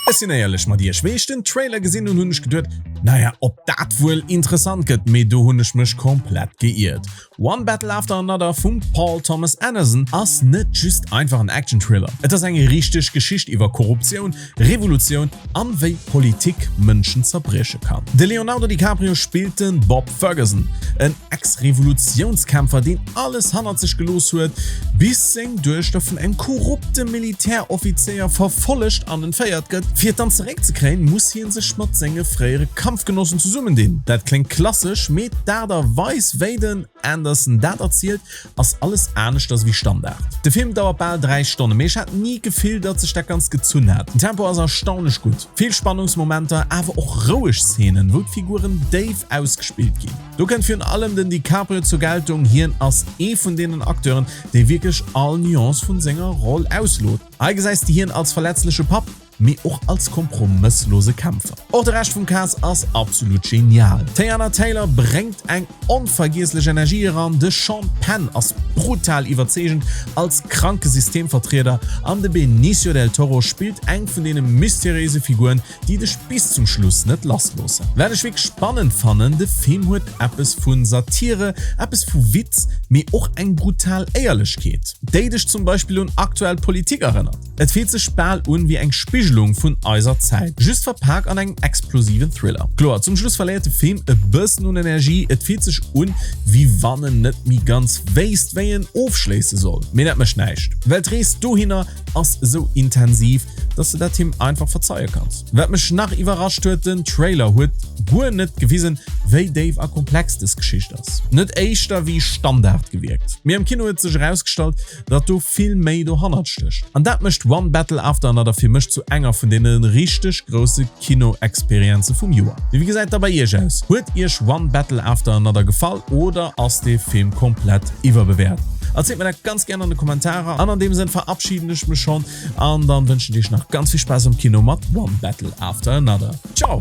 Ech sinn éierlech mat iech, wéi ech den Trailer gesinn hunn, hunn ech geduet, naja, ob dat wuel interessant gëtt, mee do hunn ech mech komplett geiert. One Battle After Another vum Paul Thomas Anderson ass net just einfach en Action-Thriller, et ass eng richteg Geschicht iwwer Korruptioun, Revolutioun an wéi Politik Mënschen zerbrieche kann. De Leonardo DiCaprio spillt den Bob Ferguson, en Ex-Revolutiounskämpfer, deen alles hannert sech gelooss huet, bis seng Duechter vun engem korrupte Militäroffizéier verfollegt an entféiert gëtt. Fir et dann zeréckzekréien, muss hien sech mat senge fréiere Kampfgenossen zesummendinn. Dat kléngt klassesch, mee d'Aart a Weis, wéi den Anderson dat erzielt, ass alles aneschters ewéi Standard. De Film dauert bal 3 Stonnen, mee ech hat ni d'Gefill, datt sech dat Ganzt gezunn hat. Den Tempo ass erstaunlech gutt, vill Spannungsmomenter, awer och roueg Szenen, wou d'Figuren déif ausgespillt ginn. Do kënnt virun allem den DiCaprio zur Geltung, hien ass ee vun deenen Acteuren, déi wierklech all Nuance vun senger Roll auslot. Hei gesäis de hien als verletzleche Papp, mee och als kompromësslose Kämpfer. Och de Rescht vum Cast ass absolut genial. D'Teyana Taylor bréngt eng onvergiesslech Energie eran, de Sean Penn ass brutal iwwerzeegend als kranke Systemvertrieder an de Benicio del Toro spillt eng vun deene mysteriéise Figuren, déi dech bis zum Schluss net lassloossen. Wat ech wierklech spannend fannen, de Film huet eppes vu Satire, eppes vu Witz, mee och eng brutal Éierlechkeet, déi dech zum Beispill un aktuell Politik erënnert. Et fillt sech bal un wéi eng Spigelung vun eiser Zäit, just verpak an engem explosiven Thriller. Kloer, zum Schluss verléiert de Film e bëssen un Energie, et fillt sech un wéi wann en net méi ganz wéisst wéi en ofschléisse soll. Mee dat mécht näischt, well d'Rees dohinner ass esou intensiv, dass de dat him einfach verzeie kanns. Wat mech nach iwwerrascht huet, den Trailer huet guer net gewisen, wéi déif a komplex dës Geschicht ass. Net éischter wéi Standard gewierkt, mee am Kino huet sech erausgestallt, datt do vill méi dohannert stécht. An dat mécht One Battle After Another fir mech zu enger vun deene richteg grousse Kino-Experienze vum Joer. Mee wéi gesäit da bei iech aus? Huet iech One Battle After Another gefall oder ass dee Film komplett iwwerbewäert? Erzielt mir dat ganz gären an de Kommentarer an an deem Sënn verabschieden ech mech schonn an dann wënschen ech iech nach ganz vill Spaass am Kino mat One Battle After Another. Ciao!